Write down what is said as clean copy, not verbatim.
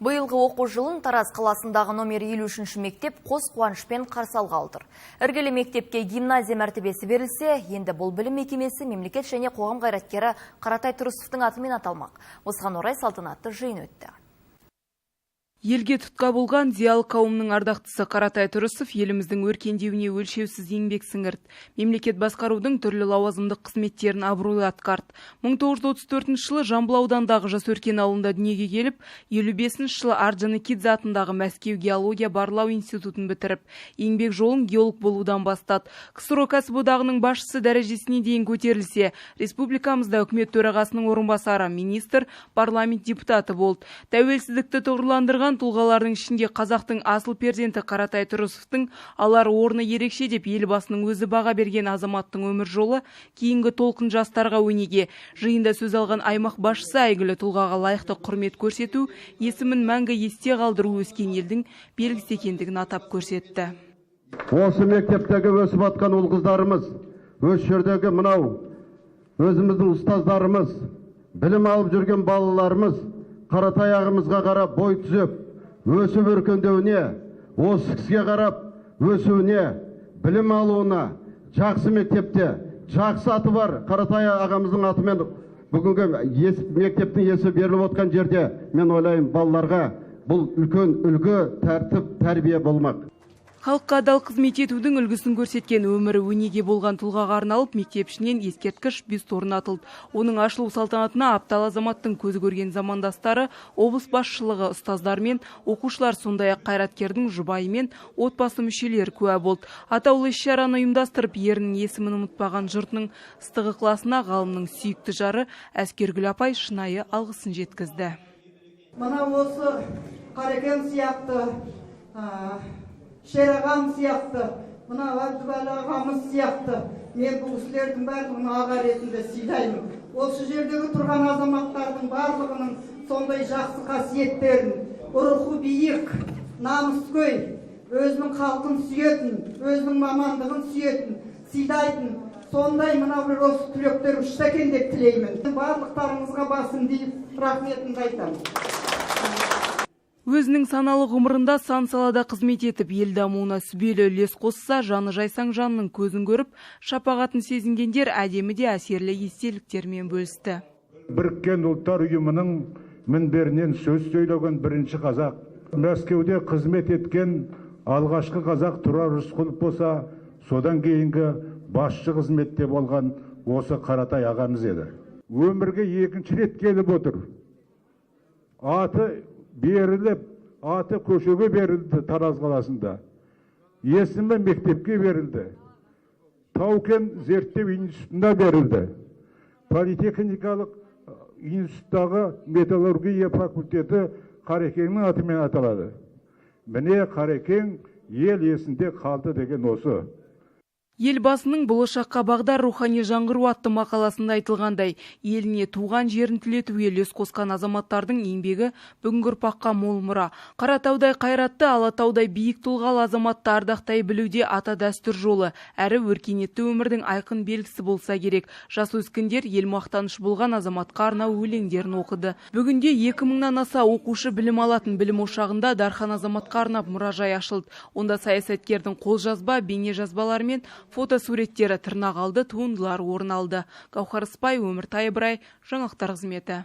Биылғы оқу жылын Тараз қаласындағы номер 53 мектеп қос қуанышпен қарсы алғалы тұр. Іргелі мектепке гимназия мәртебесі берілсе, енді бұл білім мекемесі мемлекет және қоғам қайраткері Қаратай Тұрысовтың атымен аталмақ. Осыған орай салтанатты жиын өтті. Елге тұтқа болған зиялы қауымның ардақтысы Қаратай Тұрысов еліміздің өркендеуіне өлшеусіз еңбек сіңірді. Мемлекет басқарудың түрлі лауазымдық қызметтерін абыройлы атқарды. 1934 жылы Жамбыл ауданындағы Жас Өркен ауылында дүниеге келіп, 55 жылы Орджоникидзе атындағы Мәскеу геология барлау институтын бітіріп, еңбек жолын геолог болудан бастады. КСРО кәсіподағының басшысы дәрежесіне дейін көтерілсе, республикамызда үкімет төрағасының орынбасары, министр, парламент депутаты болды. Тәуелсіздікті тұғырландырған тұлғалардың ішінде қазақтың асыл перзенті Қаратай Тұрысовтың алар орны ерекше деп елбасының өзі баға берген азаматтың өмір жолы кейінгі толқын жастарға өнеге. Жиында сөз алған аймақ басшысы әйгілі тұлғаға лайықты құрмет көрсету, есімін мәңгі есте қалдыру өскен елдің белгісі екендігін атап көрсетті. Осы мектептегі өсіп атқан ұл қыздарымыз, осы жердегі мынау өзіміздің ұстаздарымыз, білім алып жүрген балаларымыз Қаратай ағамызға қарап бой түзеп, өсіп өркендеуіне, осы кісіге қарап өсуіне, білім алуына, жақсы мектепте, жақсы аты бар Қаратай ағамыздың атымен бүгінгі мектептің есі беріліп отқан жерде, мен ойлаймын, балаларға бұл үлкен үлгі, тәртіп, тәрбие болмақ. Халыққа адал қызмет етудің үлгісін көрсеткен, өмірі өнеге болған тұлғаға арналып, мектеп ішінен ескерткіш бюст орнатылды. Оның ашылу салтанатына аптал азаматтың көзі көрген замандастары, облыс басшылығы, ұстаздар мен оқушылар, сондай-ақ қайраткердің жұбайы мен отбасы мүшелері куә болды. Атаулы іс-шараны ұйымдастырып, ерінің есімін ұмытпаған жұртының ыстық ықыласына ғалымның сүйікті жары Әскергүл апай шынайы алғысын жеткізді. Мына осы Қарекен сияқты, Шерағам сияқты, мына Әбдуәлі ағамыз сияқты, мен бұл кісілердің барлығын аға ретінде сыйлаймын. Осы жердегі тұрған азаматтардың барлығының сондай жақсы қасиеттерін, рухы биік, намыскөй, өзінің халқын сүйетін, өзінің мамандығын сүйетін, сыйлайтын, сондай мына бір осы түлектер ұшса екен деп тілеймін. Барлықтарыңызға басым дейіп, рахметімді айтамын. Өзінің саналы ғұмырында сан салада қызмет етіп, ел дамуына сүбелі үлес қосса, жаны жайсаң жанның көзін көріп, шапағатын сезінгендер әдемі де әсерлі естеліктермен бөлісті. Біріккен Ұлттар Ұйымының мінберінен сөз сөйлеген бірінші қазақ, Мәскеуде қызмет еткен алғашқы қазақ Тұрар Рысқұлов болса, содан кейінгі басшы қызметте болған осы Қаратай ағамыз еді. Өмірге екінші рет келіп отыр. Аты беріліп, аты көшеге берілді Тараз қаласында. Есімі мектепке берілді. Тау-кен зерттеу институтына берілді. Политехникалық институттағы металлургия факультеті Қарекеңнің атымен аталады. Міне, Қарекең ел есінде қалды деген осы. Елбасының «Болашаққа бағдар: рухани жаңғыру» атты мақаласында айтылғандай, еліне, туған жерін түлетуге үлес қосқан азаматтардың еңбегі бүгінгі ұрпаққа мол мұра. Қаратаудай қайратты, Алатаудай биік тұлғалы азаматты ардақтай білуде ата дәстүр жолы, әрі өркениетті өмірдің айқын белгісі болса керек. Жас өскіндер ел мақтаныш болған азаматқа арнау өлеңдерін оқыды. Бүгінде 2000-нан аса оқушы білім алатын білім ошағында дархан азаматқа арнап мұражай ашылды. Онда саясаткердің қолжазба, бейне жазбалары мен фотосуреттері, тырнақалды туындылар орын алды. Гауһар Ыспай, Өміртай Ыбырай, жаңалықтар қызметі.